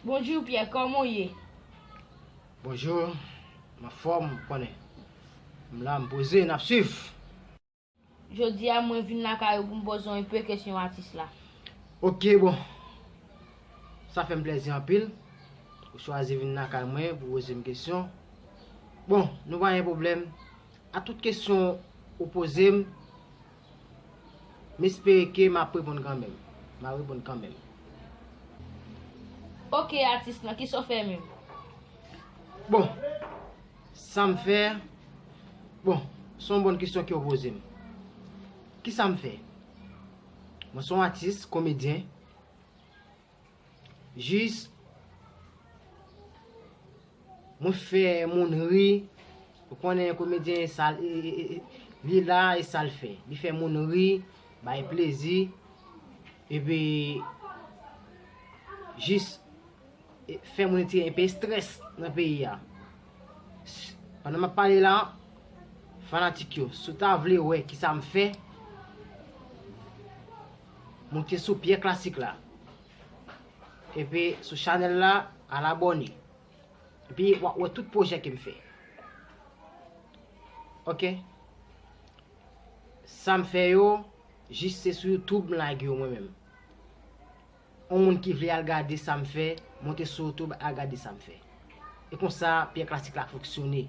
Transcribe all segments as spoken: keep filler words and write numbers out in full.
Bonjou Pyè, kòman w ye? Bonjou, m anfòm, ou konnen. M la, m poze, n ap swiv. Jodi a, mwen vin lakay ou pou m poze w enpe kesyon atis la. Ok, bon. Sa fè m plèzi anpil. Ou chwazi vin lakay mwen pou poze m kesyon. Bon, nou pa gen pwoblèm. A tout kesyon ou poze m, m espere ke m ap reponn kanmenm. M ap reponn kanmenm. Ok, atis lan, kisa w fè menm? Bon, sa m fè, bon, se yon bòn kesyon ke w poze m. Kisa m fè? Mwen se yon atis, komedyen. Jis, mwen fè moun ri. Ou konnen komedyen e sa l, e, e, e, e, li la e sa l fè. Li fè moun ri, bay plezi. Epi, jis, e, fè moun retire enpe estrès nan peyi a. S-, pandan m ap pale la, fanatik yo, si w ta vle wè kisa m fè, moute sou Pyè Klasik la. Epi sou chanèl la, al abòne. Epi w ap wè tout pwojè ke m fè. Ok? Sa m fè yo, jis se sou YouTube m lage yo mwen menm. Yon moun ki vle al gade sa m fè, monte sou YouTube, al gade sa m fè. E konsa, Pyè Klasik la fonksyone.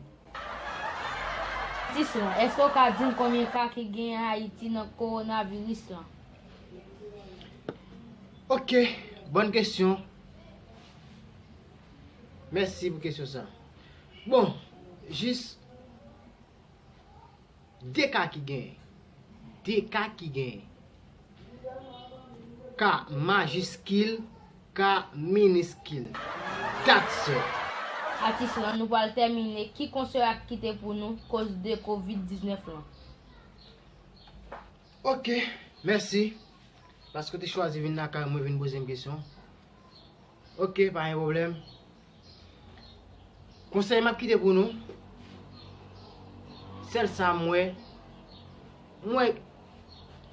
Atis lan, èske w ka di m konbyen ka ki genyen Ayiti nan kowonaviris lan? Ok, bòn kesyon. Mèsi pou kesyon sa. Bon, jis de ka ki genyen. De ka ki genyen. Ka majiskil, ka miniskil. That's it. Atis lan, nou pral tèmine. Ki konsèy w ap kite pou nou koz de kovid diznèf lan? Ok, mèsi. Paske w te chwazi vin lakay mwen, vin poze m kesyon. Ok, pa gen pwoblèm. Konsèy m ap kite pou nou, sèl sa m wè, m wè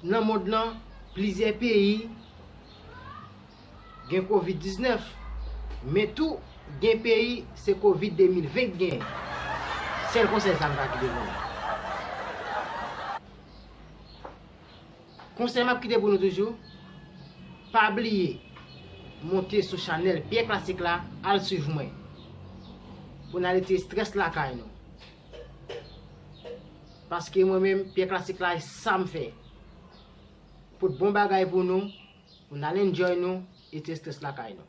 nan mond lan, plizyè peyi gen kovid diznèf, men tou gen peyi se kovid de mil ven k genyen. Sèl konsèy sa m ka kite pou nou. Konsèy m ap kite pou nou toujou, pa bliye monte sou chanèl Pyè Klasik la, al swiv mwen. Pou n al retire estrès lakay nou. Paske mwen menm, Pyè Klasik la, e sa m fè. Pot bon bagay pou nou, pou n al enjoy nou, retire estrès lakay nou.